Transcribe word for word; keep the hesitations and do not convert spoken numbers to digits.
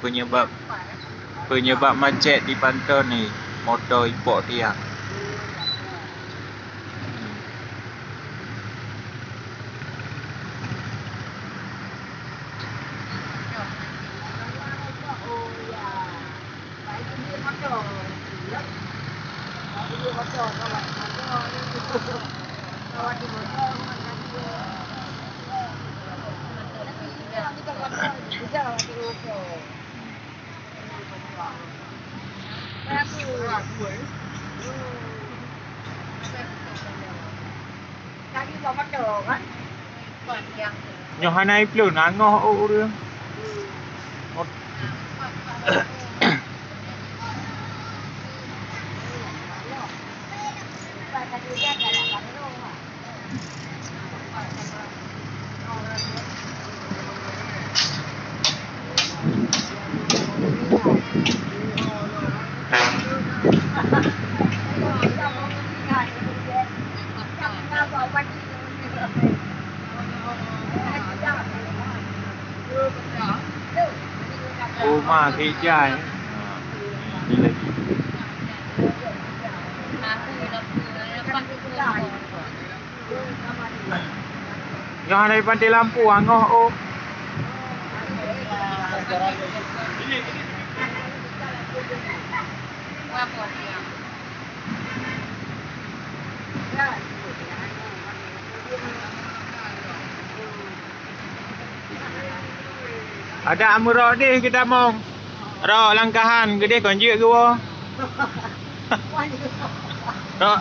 Penyebab, penyebab macet di Panton ni, moto ipok tiang. Nyoe hana iplueng, angoh ureueng. Uma gereja, eh. Ha, ini lagi. Nyoe hana jipanté lampu, angoh, oh. Adak meurok deh geutamong. Rok langkahan geudeh kon jeuet geuwoe. Rok.